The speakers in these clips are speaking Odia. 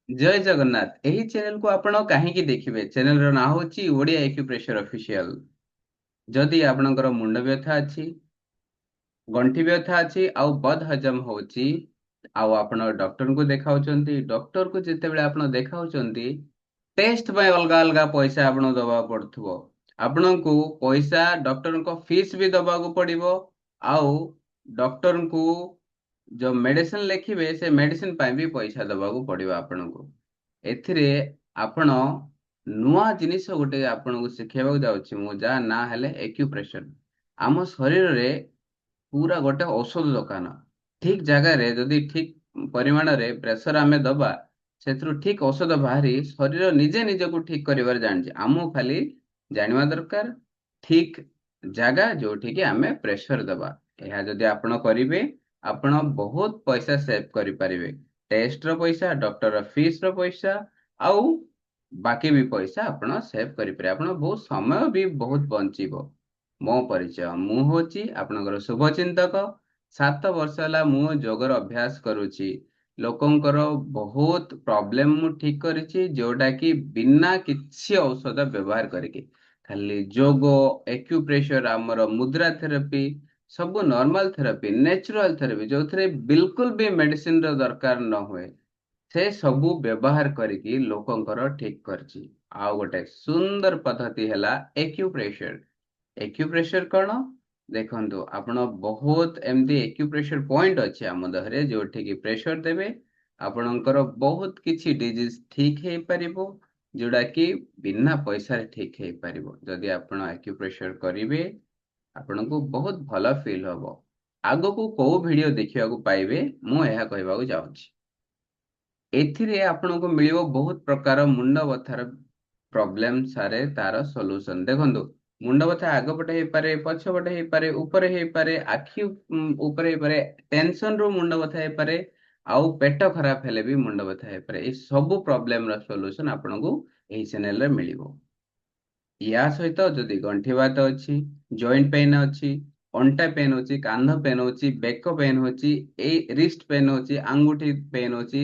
ଜୟ ଜଗନ୍ନାଥ। ଏହି ଚ୍ୟାନେଲକୁ ଆପଣ କାହିଁକି ଦେଖିବେ? ଚ୍ୟାନେଲର ନାଁ ହେଉଛି ଓଡ଼ିଆ ଏକ୍ୟୁପ୍ରେସର ଅଫିସିଆଲ। ଯଦି ଆପଣଙ୍କର ମୁଣ୍ଡ ବ୍ୟଥା ଅଛି, ଗଣ୍ଠି ବ୍ୟଥା ଅଛି ଆଉ ବଦ ହଜମ ହଉଛି ଆଉ ଆପଣ ଡକ୍ଟରଙ୍କୁ ଦେଖାଉଛନ୍ତି, ଡକ୍ଟରକୁ ଯେତେବେଳେ ଆପଣ ଦେଖାଉଛନ୍ତି, ଟେଷ୍ଟ ପାଇଁ ଅଲଗା ଅଲଗା ପଇସା ଆପଣଙ୍କୁ ଦବାକୁ ପଡୁଥିବ। ଆପଣଙ୍କୁ ପଇସା ଡକ୍ଟରଙ୍କ ଫିସ୍ ବି ଦବାକୁ ପଡିବ ଆଉ ଡକ୍ଟରଙ୍କୁ ଯୋଉ ମେଡିସିନ ଲେଖିବେ, ସେ ମେଡିସିନ ପାଇଁ ବି ପଇସା ଦବାକୁ ପଡିବ ଆପଣଙ୍କୁ। ଏଥିରେ ଆପଣ ନୂଆ ଜିନିଷ ଗୋଟେ ଆପଣଙ୍କୁ ଶିଖେଇବାକୁ ଯାଉଛି ମୁଁ, ଯାହା ନାଁ ହେଲେ ଏକ୍ୟୁପ୍ରେସର। ଆମ ଶରୀରରେ ପୁରା ଗୋଟେ ଔଷଧ ଦୋକାନ। ଠିକ ଜାଗାରେ ଯଦି ଠିକ ପରିମାଣରେ ପ୍ରେସର ଆମେ ଦବା, ସେଥିରୁ ଠିକ ଔଷଧ ବାହାରି ଶରୀର ନିଜେ ନିଜକୁ ଠିକ କରିବାରେ ଜାଣିଛି। ଆମକୁ ଖାଲି ଜାଣିବା ଦରକାର ଠିକ ଜାଗା ଯୋଉଠିକି ଆମେ ପ୍ରେସର ଦବା। ଏହା ଯଦି ଆପଣ କରିବେ, ଆପଣ ବହୁତ ପଇସା ସେଭ୍ କରିପାରିବେ। ଟେଷ୍ଟର ପଇସା, ଡକ୍ଟର ଫିସ୍ ର ପଇସା ଆଉ ବାକି ବି ପଇସା ଆପଣ ସେଭ୍ କରିପାରିବେ। ଆପଣ ବହୁତ ସମୟ ବି ବହୁତ ବଞ୍ଚିବ। ମୋ ପରିଚୟ, ମୁଁ ହଉଛି ଆପଣଙ୍କର ଶୁଭଚିନ୍ତକ। 7 ବର୍ଷ ହେଲା ମୁଁ ଯୋଗର ଅଭ୍ୟାସ କରୁଛି। ଲୋକଙ୍କର ବହୁତ ପ୍ରୋବ୍ଲେମ ମୁଁ ଠିକ କରିଛି, ଯୋଉଟା କି ବିନା କିଛି ଔଷଧ ବ୍ୟବହାର କରିକି, ଖାଲି ଯୋଗ, ଏକ୍ୟୁପ୍ରେସର, ଆମର ମୁଦ୍ରା ଥେରାପି, ସବୁ ନର୍ମାଲ ଥେରାପି, ନ୍ୟାଚୁରାଲ ଥେରାପି, ଯୋଉଥିରେ ବିଲକୁଲ ବି ମେଡିସିନ ର ଦରକାର ନ ହୁଏ, ସେ ସବୁ ବ୍ୟବହାର କରିକି ଲୋକଙ୍କର ଠିକ କରିଛି। ଆଉ ଗୋଟେ ସୁନ୍ଦର ପଦ୍ଧତି ହେଲା ଏକ୍ୟୁପ୍ରେସର। ଏକ୍ୟୁପ୍ରେସର କଣ? ଦେଖନ୍ତୁ, ଆପଣ ବହୁତ ଏମିତି ଏକ୍ୟୁପ୍ରେସର ପଏଣ୍ଟ ଅଛି ଆମ ଦେହରେ, ଯୋଉଠିକି ପ୍ରେସର ଦେବେ, ଆପଣଙ୍କର ବହୁତ କିଛି ଡିଜିଜ ଠିକ ହେଇପାରିବ, ଯୋଉଟା କି ବିନା ପଇସାରେ ଠିକ ହେଇପାରିବ। ଯଦି ଆପଣ ଏକ୍ୟୁପ୍ରେସର କରିବେ, ଆପଣଙ୍କୁ ବହୁତ ଭଲ ଫିଲ୍ ହବ। ଆଗକୁ କୋଉ ଭିଡିଓ ଦେଖିବାକୁ ପାଇବେ, ମୁଁ ଏହା କହିବାକୁ ଯାଉଛି। ଏଥିରେ ଆପଣଙ୍କୁ ମିଳିବ ବହୁତ ପ୍ରକାର ମୁଣ୍ଡ ବଥାର ପ୍ରୋବ୍ଲେମ ସାରେ ତାର ସଲ୍ୟୁସନ। ଦେଖନ୍ତୁ, ମୁଣ୍ଡ ବଥା ଆଗ ପଟେ ହେଇପାରେ, ପଛ ପଟେ ହେଇପାରେ, ଉପରେ ହେଇପାରେ, ଆଖି ଉପରେ ହେଇପାରେ, ଟେନସନ ରୁ ମୁଣ୍ଡ ବଥା ହେଇପାରେ ଆଉ ପେଟ ଖରାପ ହେଲେ ବି ମୁଣ୍ଡ ବଥା ହେଇପାରେ। ଏଇ ସବୁ ପ୍ରୋବ୍ଲେମ ର ସଲ୍ୟୁସନ ଆପଣଙ୍କୁ ଏହି ଚ୍ୟାନେଲରେ ମିଳିବ। ୟା ସହିତ ଯଦି ଗଣ୍ଠିବାତ ଅଛି, ଜଏଣ୍ଟ ପେନ୍ ଅଛି, ଅଣ୍ଟା ପେନ୍ ଅଛି, କାନ୍ଧ ପେନ୍ ଅଛି, ବେକ ପେନ୍ ଅଛି, ଏଇ ରିଷ୍ଟ ପେନ୍ ଅଛି, ଆଙ୍ଗୁଠି ପେନ୍ ଅଛି,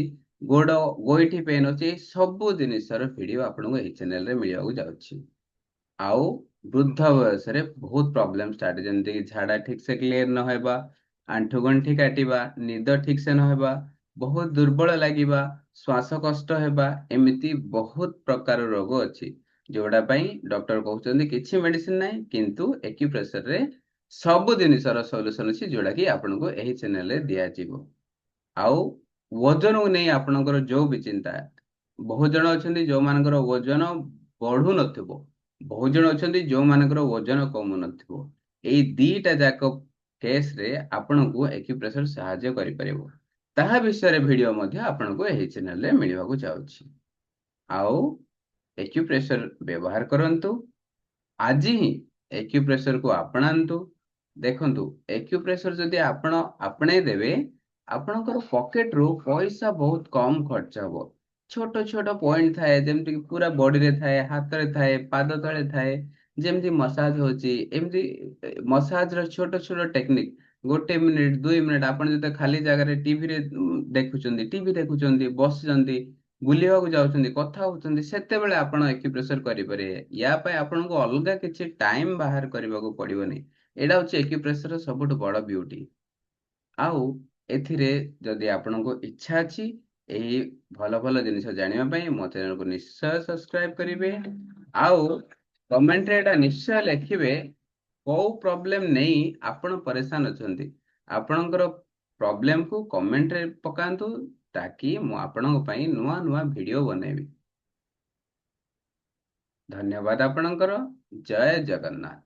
ଗୋଡ ଗୋଇଠି ପେନ୍ ଅଛି, ଏଇ ସବୁ ଜିନିଷର ଭିଡିଓ ଆପଣଙ୍କୁ ଏହି ଚ୍ୟାନେଲରେ ମିଳିବାକୁ ଯାଉଛି। ଆଉ ବୃଦ୍ଧ ବୟସରେ ବହୁତ ପ୍ରୋବ୍ଲେମ ଷ୍ଟାର୍ଟ, ଯେମିତିକି ଝାଡା ଠିକ ସେ କ୍ଲିୟର ନ ହେବା, ଆଣ୍ଠୁ ଗଣ୍ଠି କାଟିବା, ନିଦ ଠିକ ସେ ନ ହେବା, ବହୁତ ଦୁର୍ବଳ ଲାଗିବା, ଶ୍ୱାସ କଷ୍ଟ ହେବା, ଏମିତି ବହୁତ ପ୍ରକାର ରୋଗ ଅଛି ଯୋଉଟା ପାଇଁ ଡକ୍ଟର କହୁଛନ୍ତି କିଛି ମେଡିସିନ ନାହିଁ। କିନ୍ତୁ ଏକ୍ୟୁପ୍ରେସରରେ ସବୁ ଜିନିଷର ସଲ୍ୟୁସନ ଅଛି, ଯୋଉଟା କି ଆପଣଙ୍କୁ ଏହି ଚ୍ୟାନେଲରେ ଦିଆଯିବ। ଆଉ ଓଜନକୁ ନେଇ ଆପଣଙ୍କର ଯୋଉ ବି ଚିନ୍ତା, ବହୁତ ଜଣ ଅଛନ୍ତି ଯୋଉମାନଙ୍କର ଓଜନ ବଢୁନଥିବ, ବହୁତ ଜଣ ଅଛନ୍ତି ଯୋଉମାନଙ୍କର ଓଜନ କମୁନଥିବ। ଏଇ ଦିଟା ଯାକ କେସରେ ଆପଣଙ୍କୁ ଏକ୍ୟୁପ୍ରେସର ସାହାଯ୍ୟ କରିପାରିବ। ତାହା ବିଷୟରେ ଭିଡିଓ ମଧ୍ୟ ଆପଣଙ୍କୁ ଏହି ଚ୍ୟାନେଲରେ ମିଳିବାକୁ ଯାଉଛି। ଆଉ ଏକ୍ୟୁପ୍ରେସର ବ୍ୟବହାର କରନ୍ତୁ। ଆଜି ହିଁ ଏକ୍ୟୁପ୍ରେସରକୁ ଆପଣାନ୍ତୁ। ଦେଖନ୍ତୁ, ଏକ୍ୟୁପ୍ରେସର ଯଦି ଆପଣ ଆପଣେଇ ଦେବେ, ଆପଣଙ୍କର ପକେଟରୁ ପଇସା ବହୁତ କମ ଖର୍ଚ୍ଚ ହବ। ଛୋଟ ଛୋଟ ପଏଣ୍ଟ ଥାଏ, ଯେମିତି କି ପୁରା ବଡିରେ ଥାଏ, ହାତରେ ଥାଏ, ପାଦ ତଳେ ଥାଏ। ଯେମିତି ମସାଜ ହଉଛି, ଏମିତି ମସାଜର ଛୋଟ ଛୋଟ ଟେକ୍ନିକ। 1 ମିନିଟ, 2 ମିନିଟ, ଆପଣ ଯଦି ଖାଲି ଜାଗାରେ ଟିଭିରେ ଦେଖୁଛନ୍ତି, ଟିଭି ଦେଖୁଛନ୍ତି, ବସିଛନ୍ତି, ବୁଲିବାକୁ ଯାଉଛନ୍ତି, କଥା ହଉଛନ୍ତି, ସେତେବେଳେ ଆପଣ ଏକ୍ୟୁପ୍ରେସର କରିପାରିବେ। ୟା ପାଇଁ ଆପଣଙ୍କୁ ଅଲଗା କିଛି ଟାଇମ ବାହାର କରିବାକୁ ପଡିବନି। ଏଇଟା ହଉଛି ଏକ୍ୟୁପ୍ରେସର ସବୁଠୁ ବଡ ବିୟୁଟି। ଆଉ ଏଥିରେ ଯଦି ଆପଣଙ୍କୁ ଇଚ୍ଛା ଅଛି ଏହି ଭଲ ଭଲ ଜିନିଷ ଜାଣିବା ପାଇଁ, ମୋ ଚ୍ୟାନେଲକୁ ନିଶ୍ଚୟ ସବସ୍କ୍ରାଇବ କରିବେ ଆଉ କମେଣ୍ଟରେ ଏଇଟା ନିଶ୍ଚୟ ଲେଖିବେ, କୋଉ ପ୍ରୋବ୍ଲେମ ନେଇ ଆପଣ ପରେଶାନ ଅଛନ୍ତି। ଆପଣଙ୍କର ପ୍ରୋବ୍ଲେମକୁ କମେଣ୍ଟରେ ପକାନ୍ତୁ, ତାକି ମୁଁ ଆପଣଙ୍କ ପାଇଁ ନୂଆ ନୂଆ ଭିଡିଓ ବନେଇବି। ଧନ୍ୟବାଦ ଆପଣଙ୍କର। ଜୟ ଜଗନ୍ନାଥ।